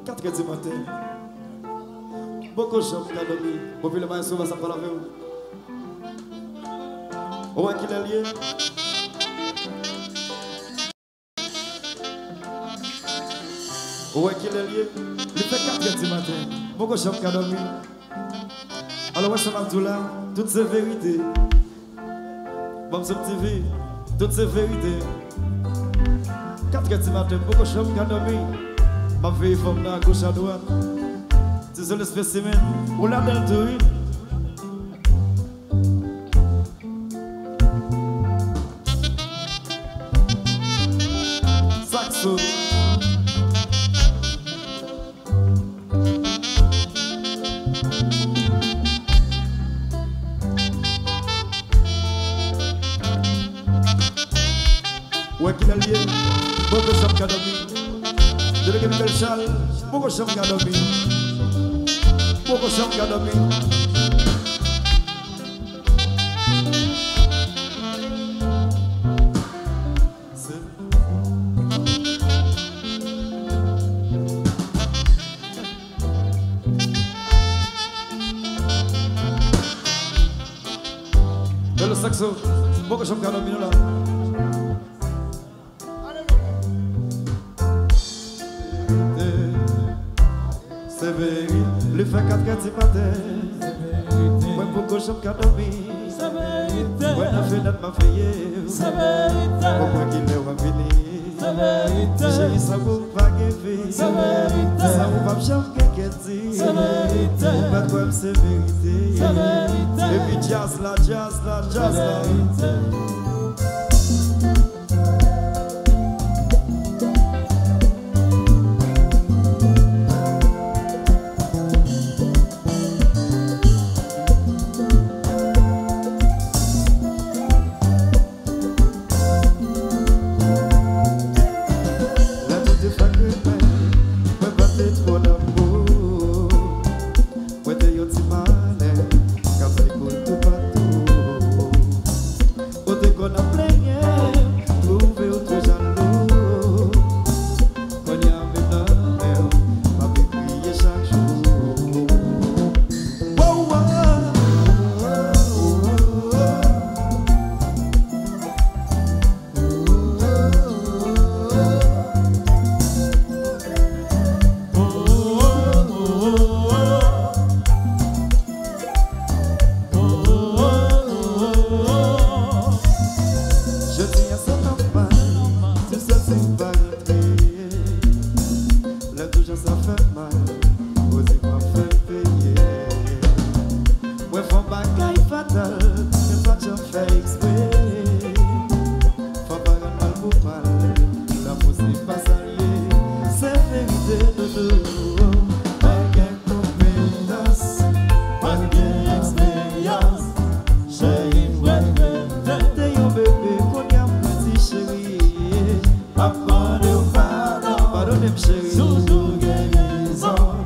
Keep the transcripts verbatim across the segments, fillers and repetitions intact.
Katrè di maten. Poko janm ka dòmi. Popilè maestro va sa pale avè w. Ou wè kilè l ye? Ou wè kilè l ye? Li fè katrè di maten. Poko janm ka dòmi. Alò, wè sa m ap di w la, tout se verite. Banm sou M T V, tout se verite. Katrè di maten, m poko janm ka dòmi. M ap veye fanm nan agoch adwat. Ti zòl espesimen, ou ladan l tou, wi. Sakso. Ou wè kilè l ye? Poko janm ka dòmi. Delege Michel Charles, poko janm ka dòmi. Poko janm ka dòmi. Bèl sakso. Poko janm ka dòmi non la. Se verite, li fè katrè di maten. Mwen poko janm ka dòmi. Mwen nan fenèt m ap veye. Mwen kwè kilè w ap vini. Cheri, san ou pa gen fi. San ou p ap janm gen kè di. Ou pa t kwè m se verite. Epi djaz la, djaz la, djaz la. Lè nou te fèk rimè, mwen pa te twò damou. Mwen te yon ti malè, k ap fè koul toupatou. Ou te konn ap plenyen, twouve w twò jalou. Kounye a menm nan men w, m ap kriye chak jou. Wow, wow. Jodi a se nòmal, ti sòti pa rantre. Lè tou jan sa fè mal, ou di m ap fè m peye. Mwen fè yon bagay fatal, men m pa t janm fè eksprè. Fò pa rann mal pou mal, lanmou se pa sa l ye, se verite doudou. Pa gen konpetans, pa gen eksperyans, cheri mwen mete yon bebe, kounye a mwen di cheri, m ap mande w padon. Padone m cheri. Si w gen rezon,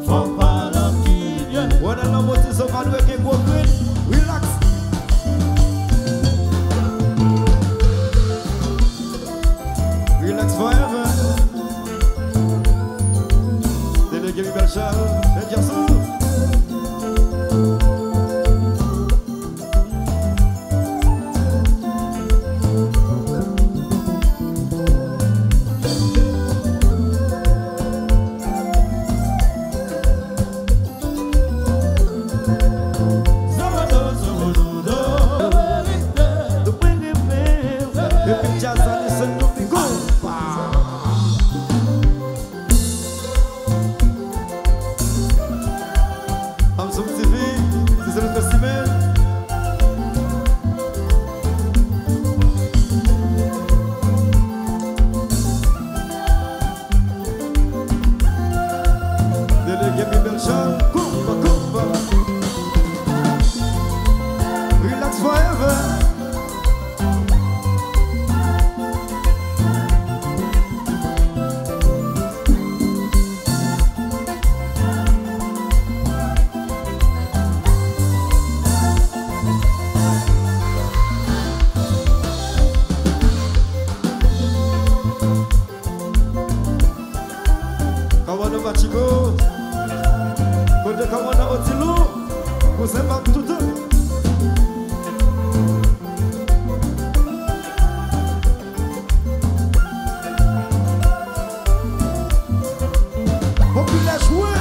fò w pale m ki byen. Ronald Lanmoti, sa pa dwe gen gwo grenn. Relax. Relax forever. Delege Michel Charles, fè djaz ou. Kòmandan Machiko, kote kòmandan Otilou, kouzen pa m toutan. Popilè jwe.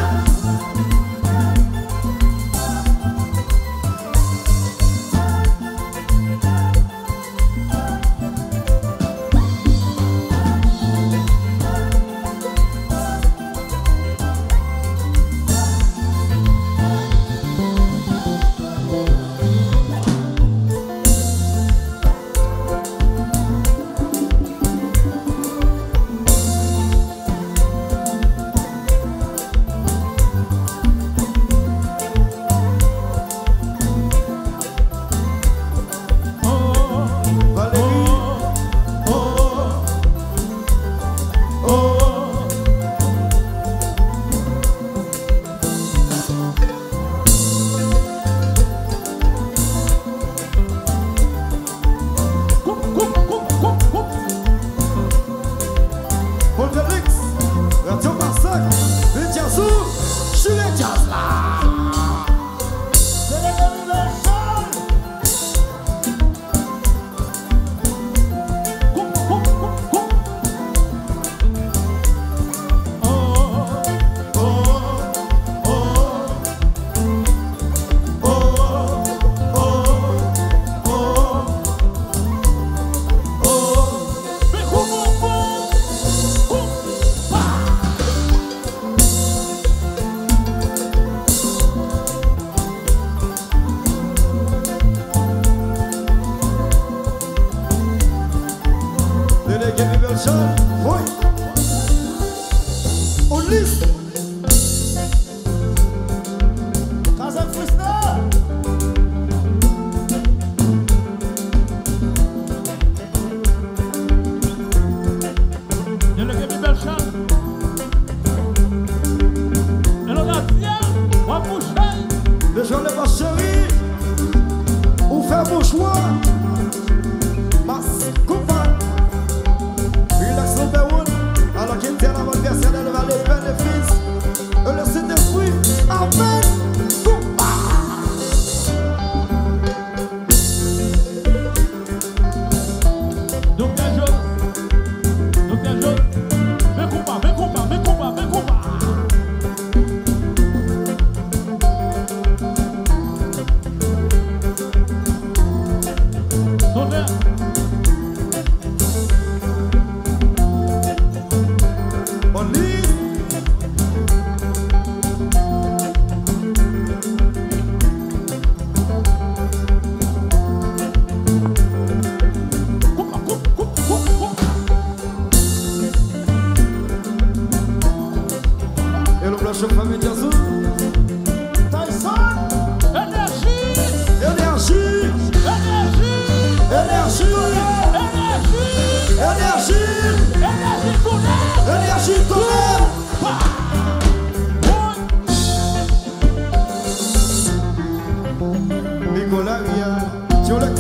Mondelix, Radyo Masak, Vin Djazz ou, chire djaz la. Delege Bibelchan, woy! Olis! Kazèk Freestyle! Delege Bibelchan. Elonasya, w ap bouche. Dejan Lebas cheri, ou fè bon chwa. Mas, koupa. Relax number one. Alors qu'il tient la bonne personne, elle va le bénéfice. Et le Saint-Esprit, amen. Koupa. Doktè Jos, Doktè Jos, men konpa, men konpa, men konpa, men konpa. Tonnè. Monlis. Elonasya, fanmi djaz ou. Tyson. Enèji. Enèji. Enèji. Enèji. Enèji. Enèji. Enèji. Enèji. Tonnè. Nicolas Ria, Jolex.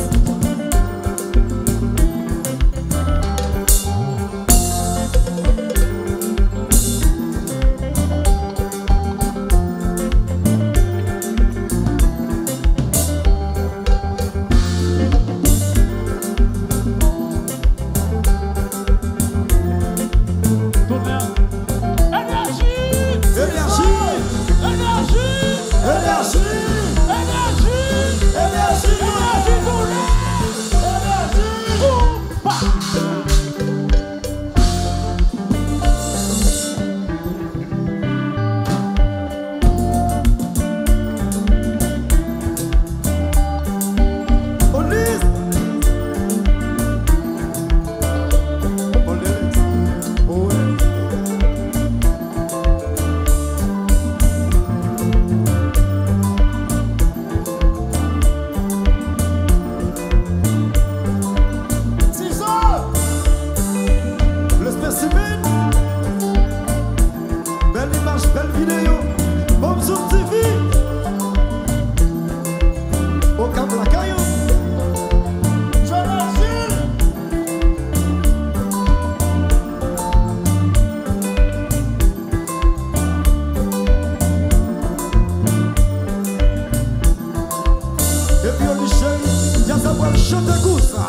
Chante konsa.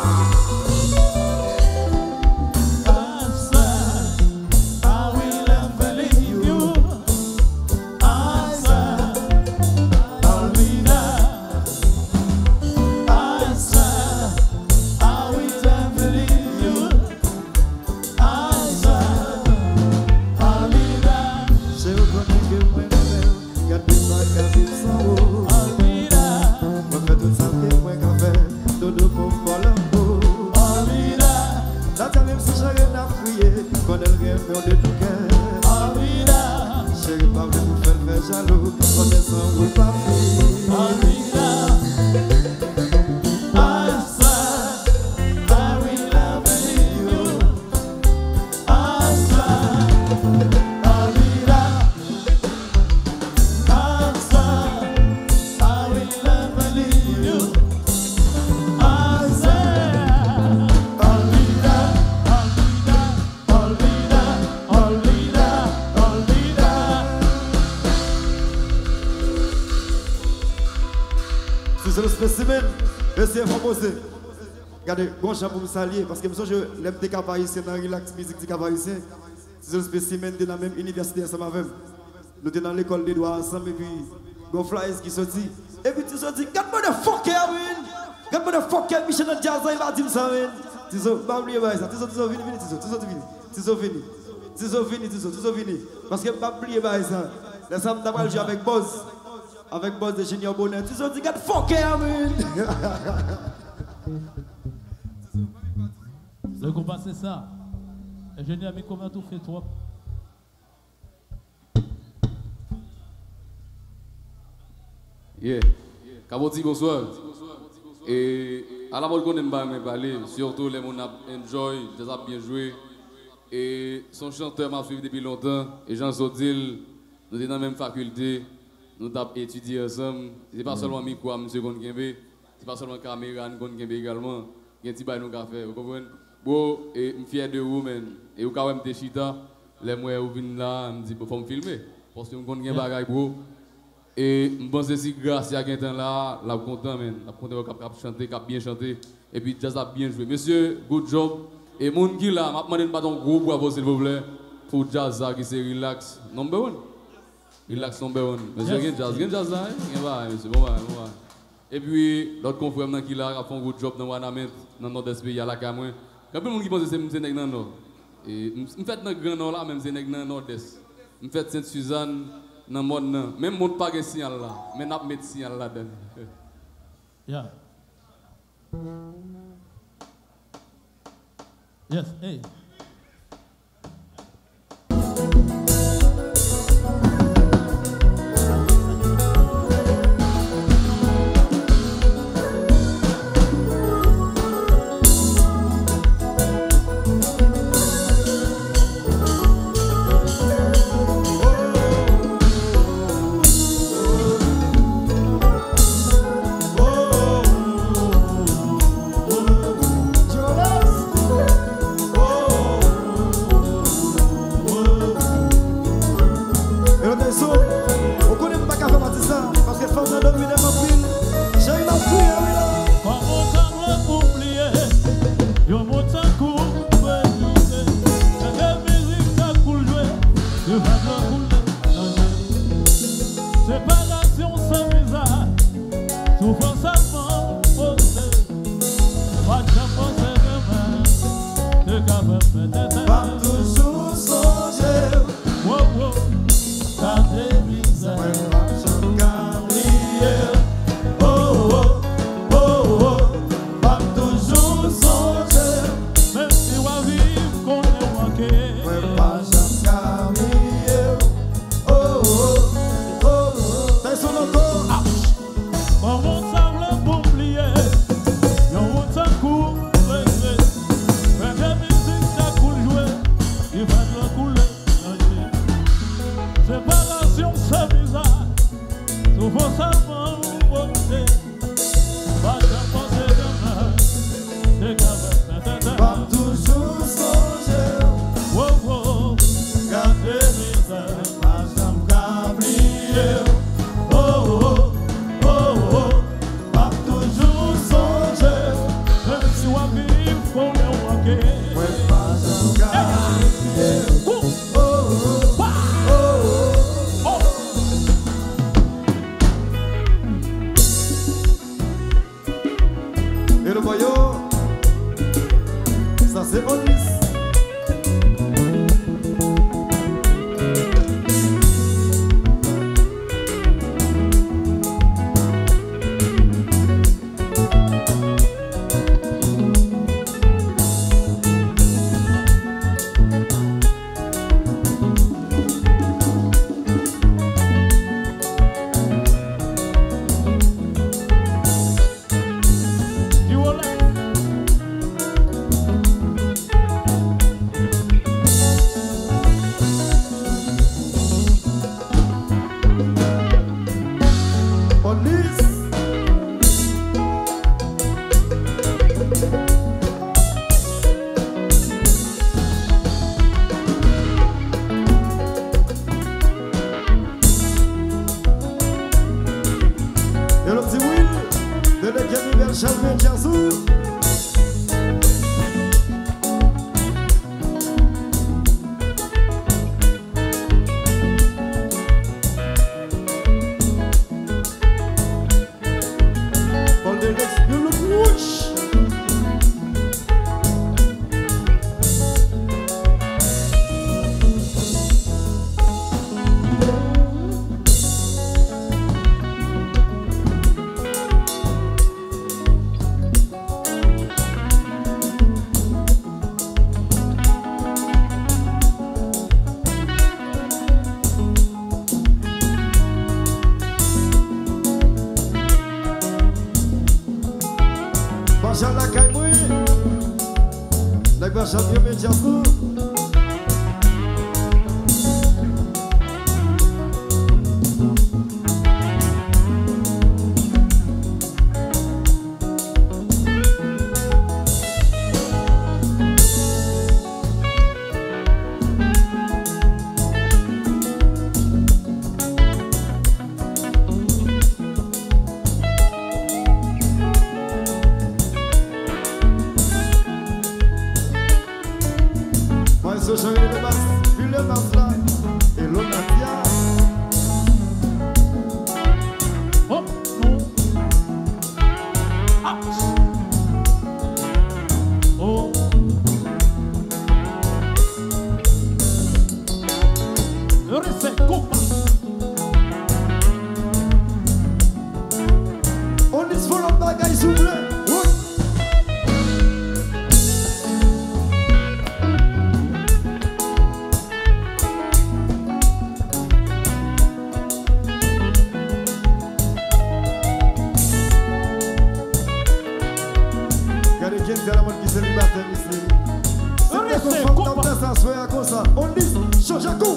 I swear I will never leave you. I swear I'll be there. I swear I will never leave you. I swear I'll be there. Cheri, ou konnen ke mwen renmen w. Gad de sa ka viv san ou. Mwen fè tout sa ke mwen ka fè. Dodo pou m fò lanmou. Nadia, menm si Jerry n ap kriye, konnen l renmen w de tou kè. Cheri, pa vle pou fè l fè jalou. Konnen san ou l p ap viv. I swear I will never leave you. I swear I'll be there. I swear I will never leave you. I swear I'll be there, I'll be there, I'll be there, I'll be there, I'll be there. Sizzle Specimen, mesye, fò poze. Gade, gon jan pou m salye, paske m sonje lè m te Cap Haïtien nan Relax Music ti Cap Haïtien. Sizzle Specimen te nan menm inivèsite ansanm avè m. Nou te nan lekòl de dwa ansanm, epi gon flyers ki soti. Epi Tizo di, "Gad motherfucker, man! Gad motherfucker, Michel nan djaz la, li pa di m sa, man." Tizo, m pa bliye bagay sa. Tizo, Tizo, vini, vini, Tizo. Tizo, vini. Tizo, vini. Tizo, vini, Tizo. Tizo, vini. Paske m pa bliye bagay sa. Lè sa, m ta pral jwe avèk Buzz. Avèk Buzz de Junior Bonheur. Tizo di, "Gad fucker, man!" Le konpa se sa. Enjenyè, mikwo m nan toufe twòp. Yeah. Kaboti, bonswa. E alamòd konnen m pa renmen pale, sitou lè moun ap enjoy, djaz ap byen jwe. E se yon chantè m ap swiv depi lontan, e jan l sot di l, nou te nan menm fakilte, nou t ap etidye ansanm. Se pa sèlman mikwo a misye konn kenbe, se pa sèlman kamera a n konn kenbe egalman. Gen ti bagay nou ka fè, ou konprann? Bro, e, m fyè de ou, man. E ou ka wè m te chita, lè m wè ou vin la, m di, "Bon, fò m filme." Paske m konn gen bagay, bro. E m panse si Gracia gentan la, l ap kontan, man. L ap kontan wè k ap, k ap chante, k ap byen chante. Epi djaz ap byen jwe. Mesye, good job. E moun ki la, m ap mande n bat yon gwo bravo, silvouplè, pou djaz sa ki se Relax Number One. Relax Number One. Mesye, gen djaz, gen djaz la, wi. Gen bagay, mesye. Bon bagay, bon bagay. Epi, lòt konfrè m nan ki la, k ap fè yon gwo djòb nan Wanament, nan Nòdès peyi a, lakay mwen. Gen anpil moun ki panse se m se nèg nan Nò. E, m, m fèt nan Gran Nò la, men m se nèg nan Nòdès. M fèt Sent Sizàn, nan mòn nan. Menm mòn pa gen siyal la, men n ap met siyal ladan l. Yeah. Yes, hey. Ou konnen m pa ka fè pati sa, paske fanm nan domine m anpil. Cheri, m ap kriye, wi, la. Kòman w ka vle pou m bliye yon moun tankou m refize? Gade mizik sa k pou l jwe, yo pa dwe koule nan je. Separasyon san viza, soufrans sèlman poze. Pa t janm panse demen te ka fè m fè tenten. M ap toujou sonje w. Wo, wo, gade mizè. Mwen p ap janm ka bliye w. Oh, oh, oh, oh. M ap toujou sonje w. Menm si w a viv konnen w manke. Mwen p ap janm ka bliye w. Oh, oh, oh, oh. Tyson ankò. Kòman sa vle pou m bliye yon moun tankou m rele? Rete mizik sa k pou l jwe, li pa dwe koule nan je. Separasyon san viza, soufrans sèlman poze. Pa janm panse demen te ka fè m fè tenten. M ap toujou sonje w. Wo, wo, gade mizè. Pa janm ka bliye w. Oh, oh, oh, oh. M ap toujou sonje w. Jan lakay mwen. Nèg pa chanm yo, men djaz nou. Maestro Jean Rene Lebas, Pile Bas la, e lòt Nadia. Oh, non. Ouch. Oh. Respè, konpa. On is fò lòt bagay, souple. Gade Kenza la, moun ki selibatè, mesye. Se te konfòm nan plas aswè a konsa. On is, chanje kou.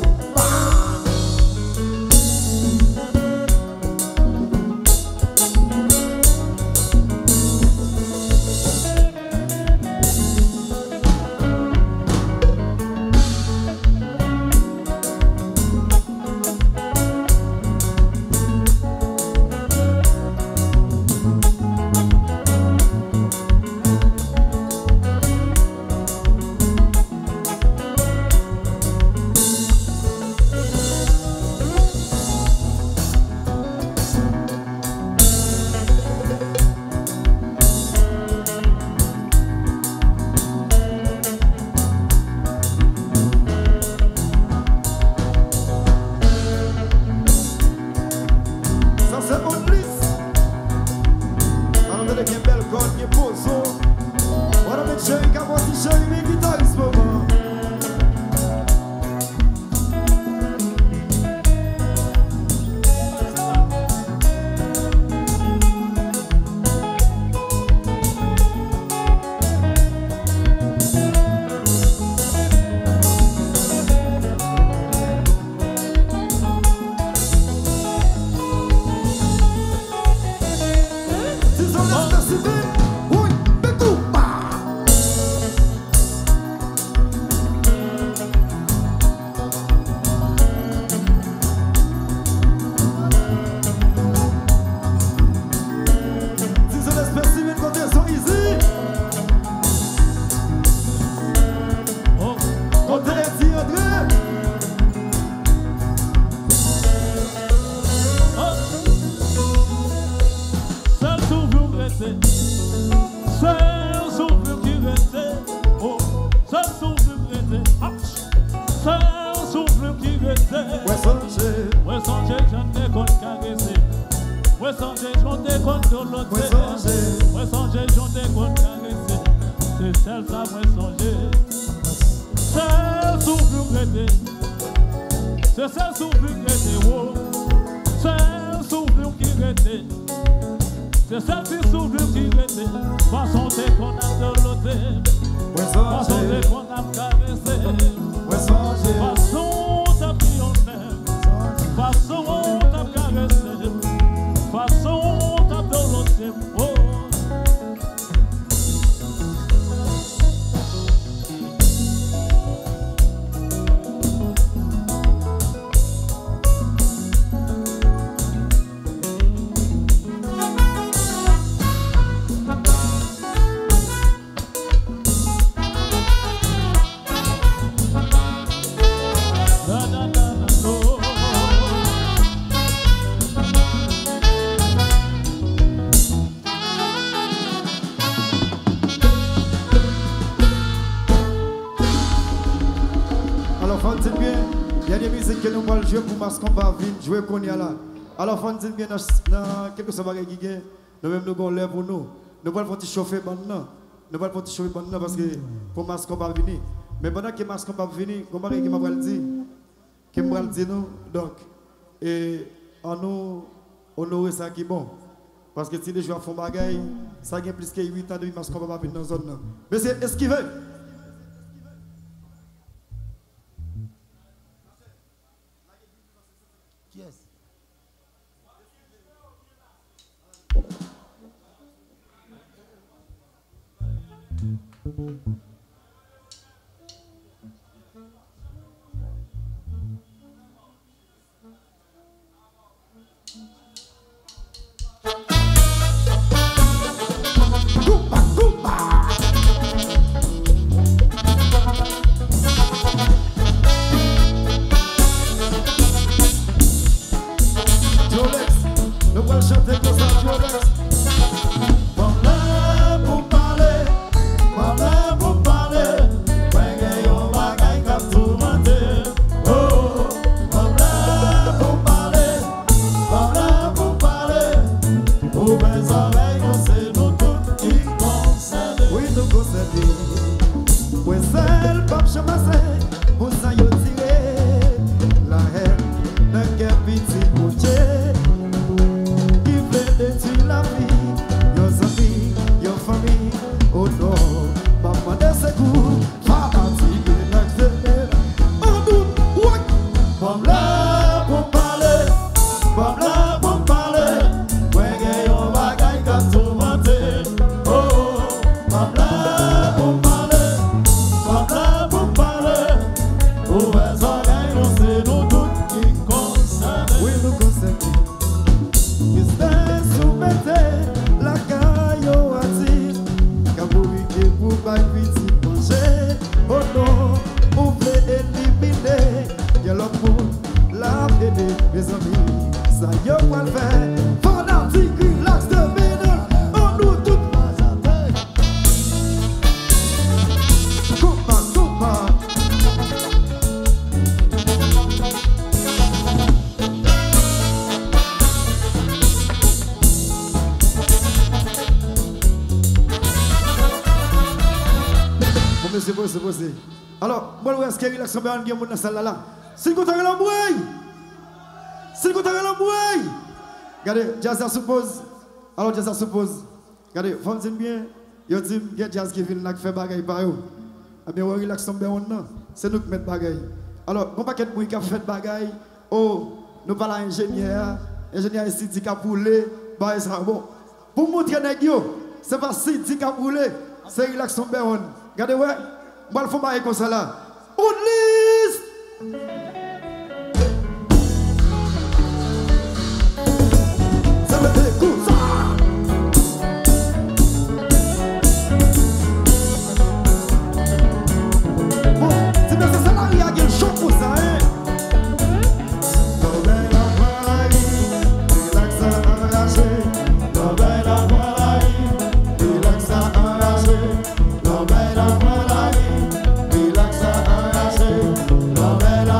Sa se on plis. Ann tande gen bèl kòd, gen pozo. Wana met Jerry Capote, Jerry men gitaris moman. Dizon espesifik, woy, Betou, pa. Dizon espesifik kote son izi. Oh, kote Edi antre. Oh. Sèl souvni w rete. Sèl souvni w ki rete. Oh, sèl souvni w rete. Ouch. Sèl souvni w ki rete. Mwen sonje. Mwen sonje jan te konn karese. Mwen sonje jan te konn dolote. Mwen sonje. Mwen sonje jan te konn karese. Se sèl sa mwen sonje. Sèl souvni w rete. Se sèl souvni w rete, wo. Sèl souvni w ki rete. Se sèl ti souvni w ki rete. Fason w te konn ap dolote. Mwen sonje. Fason w te konn ap karese. Mwen sonje. Fason w t ap kriye m. Fason w t ap karese. Fason w t ap dolote m. Oh. Alò, fò n di l byen, dènye mizik ke nou pral jwe pou Mass Konpa vin jwe kounye a la. Alò, fò n di l byen nan, nan kèlkeswa bagay ki gen, nou menm nou gon lè pou nou. Nou pral fè yon ti chofe bann nan. Nou pral fè yon ti chofe bann nan paske pou Mass Konpa vini. Men pandan ke Mass Konpa ap vini, gon bagay ke m pral di, ke m pral di nou. Donk, e, annou onore sa ki bon. Paske Ti Lejou ap fè yon bagay, sa gen plis ke uit an depi Mass Konpa pa vin nan zòn nan. Mesye, eskive! Kiyès? Jolex, nou pral chante konsa, Jolex. Ban m lè pou m pale, ban m lè pou m pale. Mwen gen yon bagay k ap toumante m. Oh, ban m lè pou m pale, ban m lè pou m pale. Ouvè zòrèy nou, se nou tout ki konsène. Wi, nou konsène. Mwen sèl p ap chanm ase pou sa yo tire. Lahèn nan kè pitit Bondye ki vle detwi lavi yon zanmi, yon fanmi. O non, m ap mande sekou. Fanatik Relax de Mena. An nou, woy! Ban m lè pou m pale, ban m lè pou m pale. Mwen gen yon bagay k ap toumante m. Oh, ban m lè pou m pale, ban m lè pou m pale. Ouvè zòrèy nou, se nou tout ki konsène. Wi, nou konsène. Biznis ou mete lakay yo, atis k ap bourike pou bay pitit manje. O non, ou vle elimine yon lòt moun l ap ede. Mezanmi, sa yo pral fè? Fanatik Relax de Mena, an nou tout. Koupa, koupa. Bon, mesye, poze, poze. Alò, mwen wè èske Relax Number One gen moun nan sal la la. Si l kontan, rele anmwey! Si l kontan, rele anmwey! Gade, djaz la sou poz. Alò, djaz la sou poz. Gade, fò m di n byen, yo di m gen djaz ki vin la k fè bagay pa yo. Ebyen, wè Relax Number One nan, se nou k mèt bagay. Alò, gon pakèt moun k ap fèt bagay. O, nou pale a enjenyè a. Enjenyè a, Sidik ap woule bagay sa yo. Bon, pou m montre nèg yo, se pa Sidik ap woule, se Relax Number One. Gade wè, m pral fè yon bagay konsa la. Oudlis! Sa mete kou sa! Bon, ti mesye, se lari a gen cho konsa, en. Lòbèy la pran lari, Relax la anraje. Lòbèy la pran lari, Relax la anraje. Lòbèy la pran lari, Relax la anraje. Lòbèy la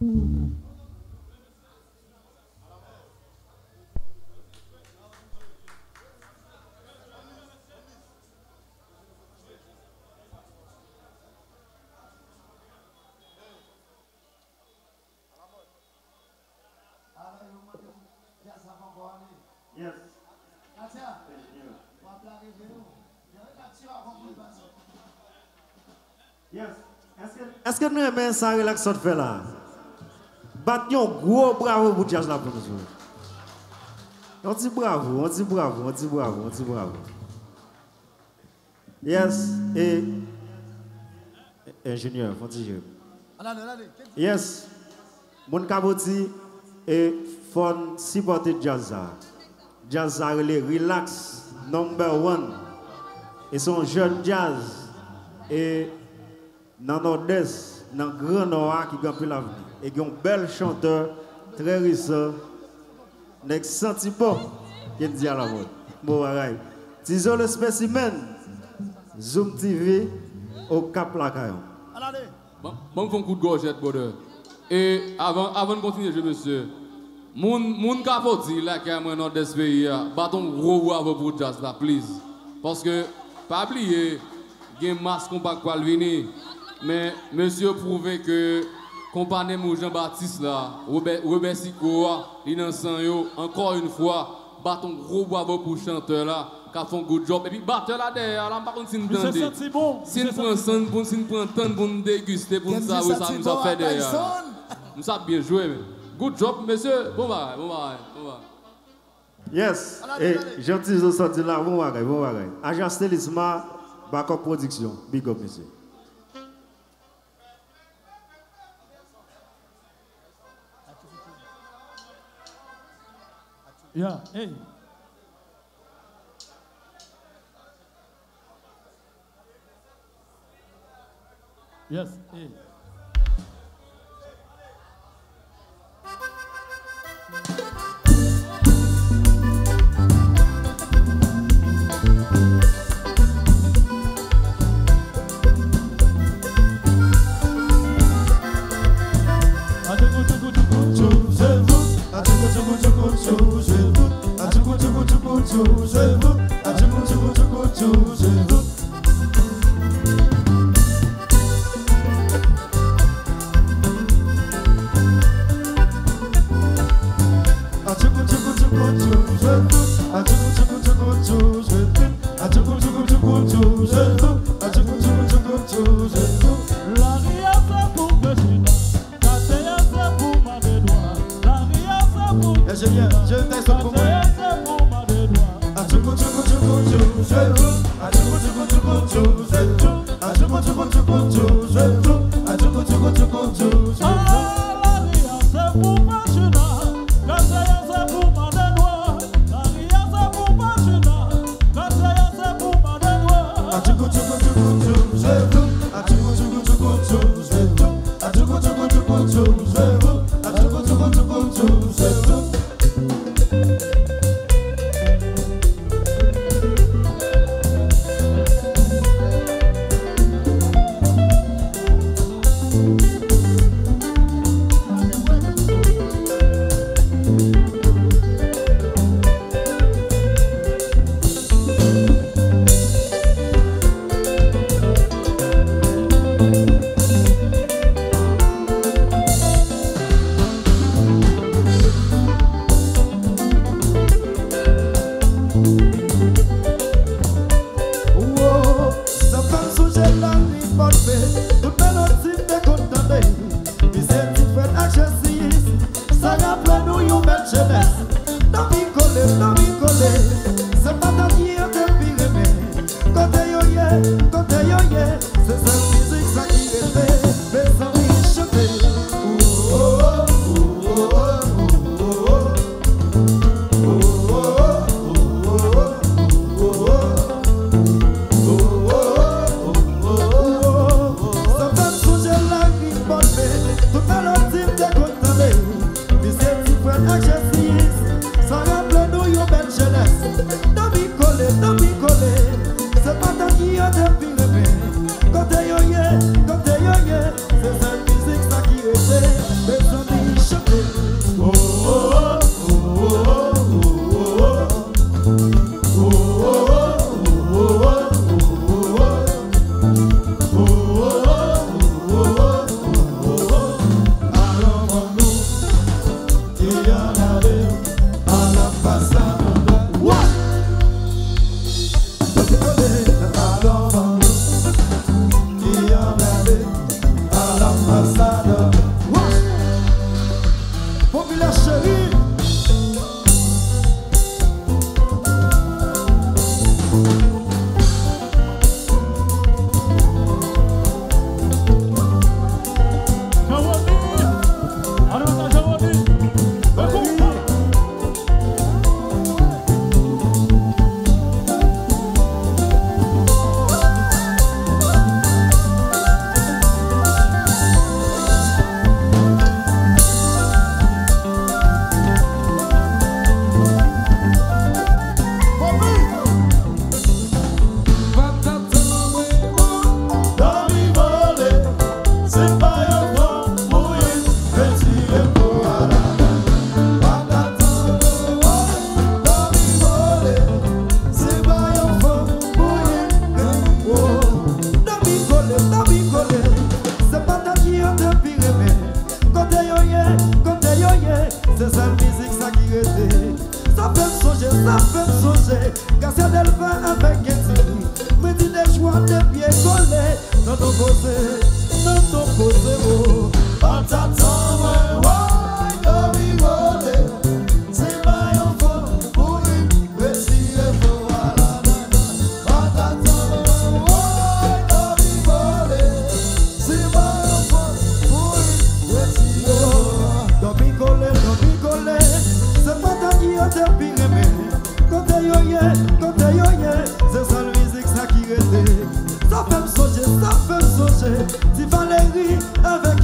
Yes. Yes. Èske, èske n renmen sa Relax sot fè la? Bat yon gwo bravo pou djaz la pou nou, silvouplè. Yon ti bravo, yon ti bravo, yon ti bravo, yon ti bravo. Yes, e enjenyè, fon ti jeu. Yes. Moun Kaboti, e fò n sipòte djaz sa. Djaz sa rele Relax Number One. E se yon jèn djaz e nan Nòdès, nan Gran Nò a ki gen anpil avni. E gen yon bèl chantè trè resan, nèg santi bon, ke n di alamòd. Bon bagay. Tizo le spécimen, Zoom T V, Okap lakay ou. Ban, ban m fè yon kout gòjèt, brother. E avan, avan n kontinye jwe, mesye, moun, moun Kafoti, lakay mwen, Nòdès peyi a, bat yon gwo bravo pou djaz la, please. Paske, pa bliye, gen mas konpa k pral vini. Men, mesye pwouve ke konpa Nemou Jean Baptiste la, Robè, Robè Siko a, li nan san yo, ankò yon fwa, bat yon gwo bravo pou chantè la, k ap fè yon good job. Epi batè la dèyè a la, m pa konn si n tande. Si n pran san n, pou n, si n pran tan n pou n degiste, pou n savoure sa misye ap fè dèyè a. Misye ap byen jwe, men. Good job, mesye. Bon bagay, bon bagay, bon bagay. Yes. E Jean Tizo sòti la, bon bagay, bon bagay. Ajan Stelisma, Backup Production. Big up, mesye. Yeah, hey. Yes, hey. Lari a se pou mwen chita, katye a se pou mande dwa. Lari a se pou mwen chita, katye a se pou mande dwa. Ah, lari a se pou mwen chita, katye a se pou mande dwa. Lari a se pou mwen chita, katye a se pou mande dwa. Sa fè m sonje lari Pòdpe, tout melodi m te konn tande. Misye ti frèt ak Jesiyis, sa raple nou yon bèl jenès. Tanpri kole, tanpri kole, se matant ki yo te pi renmen. Kote yo ye, kote yo ye, se sèl mizik sa ki rete. Mezanmi, chante. Sa fè m sonje lari Pòdpe, tout melodi m te konn tande. Misye ti frèt ak Jesiyis, sa raple nou yon bèl jenès. Tanpri kole, tanpri kole, se matant ki yo te pi renmen. Kote yo ye, kote yo ye, se sèl mizik sa ki rete. Fè m sonje, sa fè m sonje Gracia Delva avèk Getty. Mwen di de chwa de pye kole. Nan ton koze, nan ton koze o. Pataton mwen woy, domi kole. Se pa yon fo pou li retire fo a la nana. Pataton mwen woy, domi kole. Se pa yon fo pou li retire fo a. Domi kole, domi kole. Se patat yo te pi renmen. Kote yo ye, kote yo ye. Se sèl mizik sa ki rete. Sa fè m sonje, sa fè m sonje Ti Valéry avèk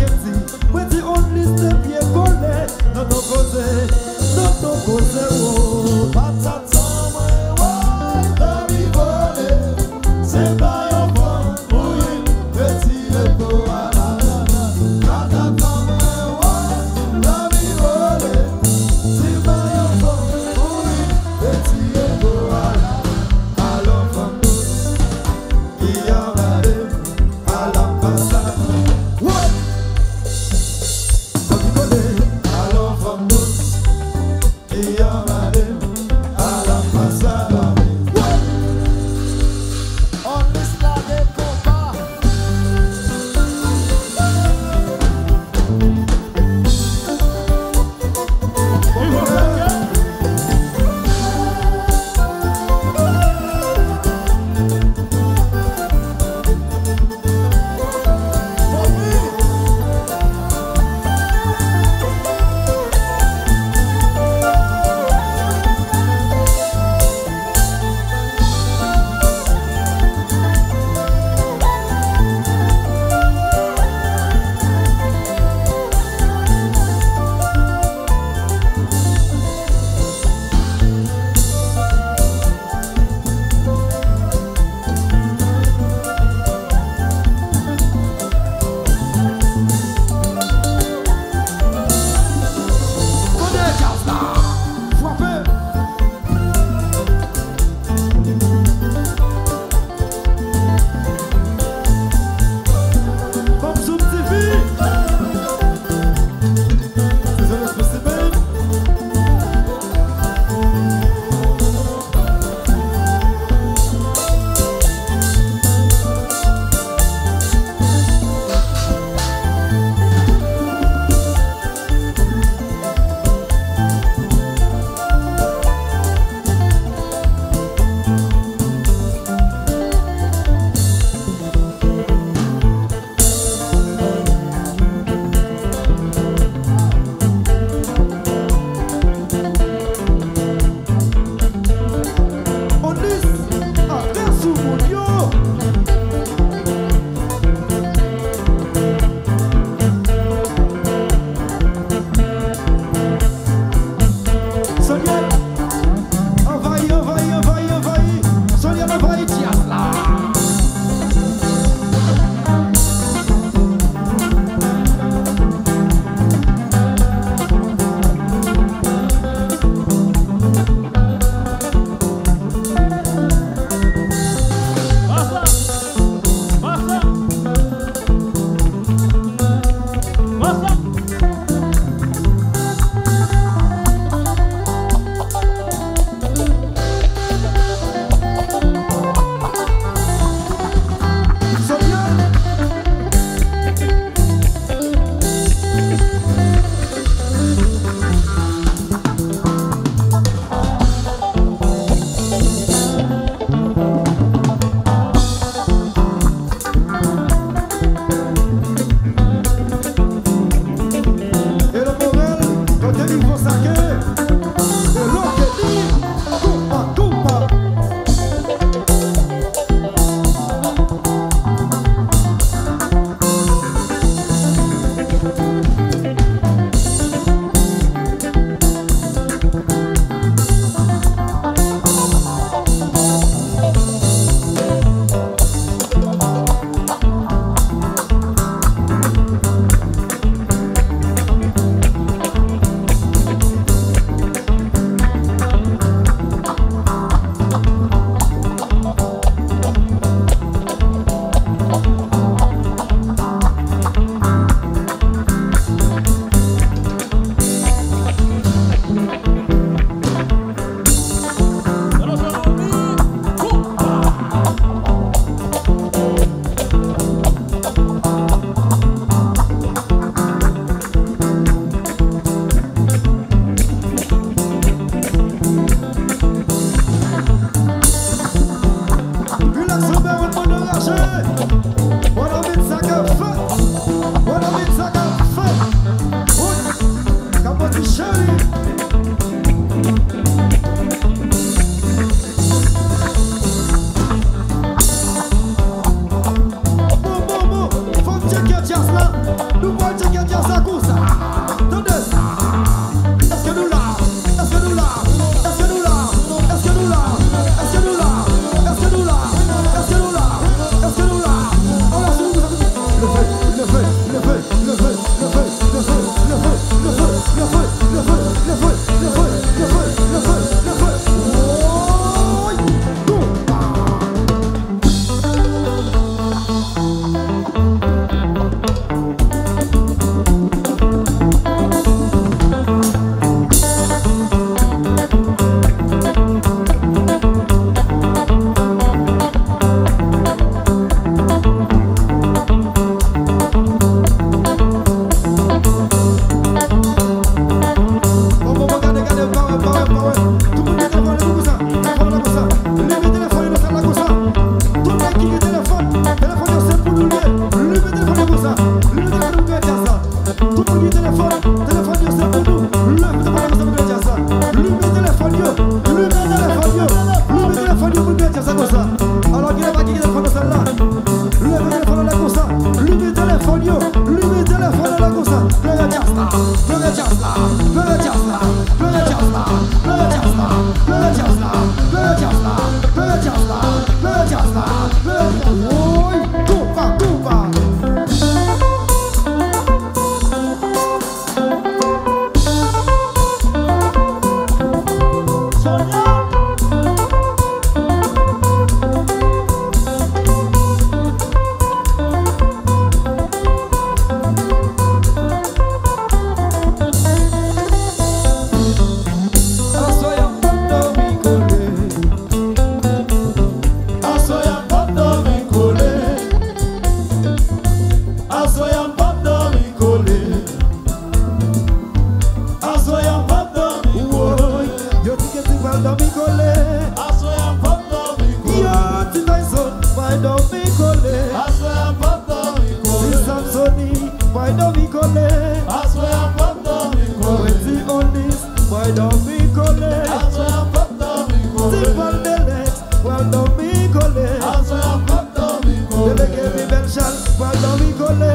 Telefòn, telefòn yo se pou nou. Leve telefòn yo se pou nou jazz la. Limen telefòn yo, limen telefòn yo, limen telefòn yo pou nou jazz la konsa. Alò, gen pa ki gen telefòn nan sal la. Leve telefòn anlè konsa. Limen telefòn yo, limen telefòn anlè konsa. Plere jazz la, plere jazz la, plere jazz la, plere jazz la, plere jazz la, plere jazz la, plere jazz la, plere jazz la, plere jazz la, plere jazz la. Woy, konpa, konpa. Aswè a m p ap dòmi kole. Aswè a m p ap dòmi kole. Aswè a m p ap dòmi kole. Aswè a m p ap dòmi kole. Woy, yo di Kenty pral dòmi kole. Aswè a m p ap dòmi kole. Yo di Tyson pral dòmi kole. Aswè a m p ap dòmi kole. Ti Samsoni pral dòmi kole. Aswè a m p ap dòmi kole. Wendy Onis pral dòmi kole. Aswè a m p ap dòmi kole. Ti Paul Delex pral dòmi kole. Aswè a m p ap dòmi kole. Delege Mibel Charles pral dòmi kole.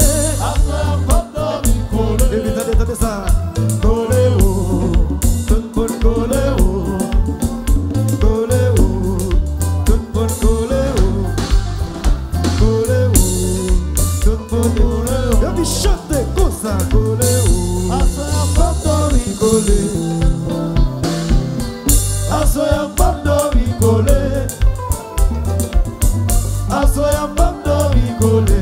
Aswè a m p ap dòmi kole. Epi tande, tande sa. Kole o, tout moun kole o. Kole o, tout moun kole o. Kole o, tout moun kole o. Epi chante konsa, kole o. Aswè a m p ap dòmi kole. Aswè a m p ap dòmi kole. Aswè a m p ap dòmi kole.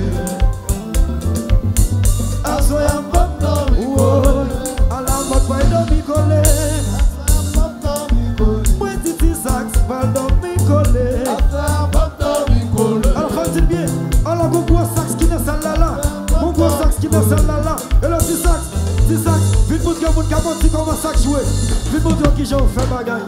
Aswè a m p ap dòmi kole. Woy, ala mòd pral dòmi kole. Aswè a m p ap dòmi kole. Mwen di Ti Sax pral dòmi kole. Aswè a m p ap dòmi kole. Alò fò n di l byen. Alò gon gwo sax ki nan sal la la. Gon gwo sax ki nan sal la la. Elò Ti Sax, Ti Sax, vin montre moun k ap manti kòman sax jwe. Vin montre yo kijan yo fè bagay.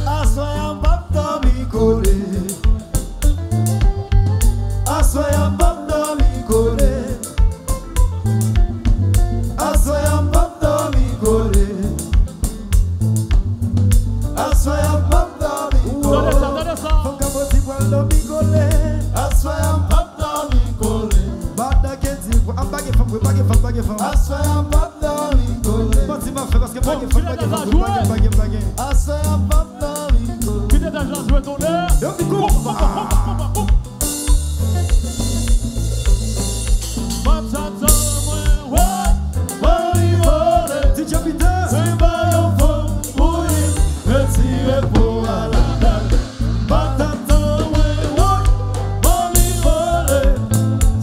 Aswè a m p ap dòmi kole. Aswè a m p ap dòmi kole. Aswè a m p ap dòmi kole. Aswè a m p ap dòmi kole. Tande sa, tande sa. Gen fanm, pa gen fanm. Aswè a p ap nan rigole. Manti m ap fè paske pa gen fanm, pa gen fanm, pa gen, pa gen, pa gen. Aswè a p ap nan rigole. Kite daj la jwe tonnè. Yo, Miko. Konpa, konpa, konpa, konpa, konpa. Batata mwen, wè. Mwen li vole. D J Peter. Se ba yon fanm pou li retire po a ladan. Batata mwen, wè. Mwen li vole.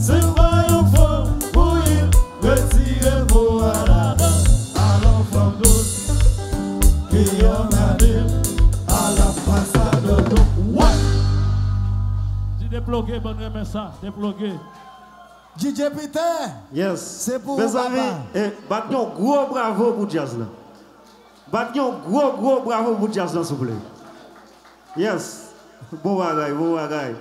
Se ba yon fanm pou li retire po a ladan. Alò fanm douz ki yo gade, ala pasa dodo. Wè! Di deploge, bann renmen sa, deploge. D J Peter, yes, se pou ou, papa. Mezanmi, eh, bat yon gwo bravo pou djaz la. Bat yon gwo, gwo bravo pou djaz la, souple. Yes. Bon bagay, bon bagay.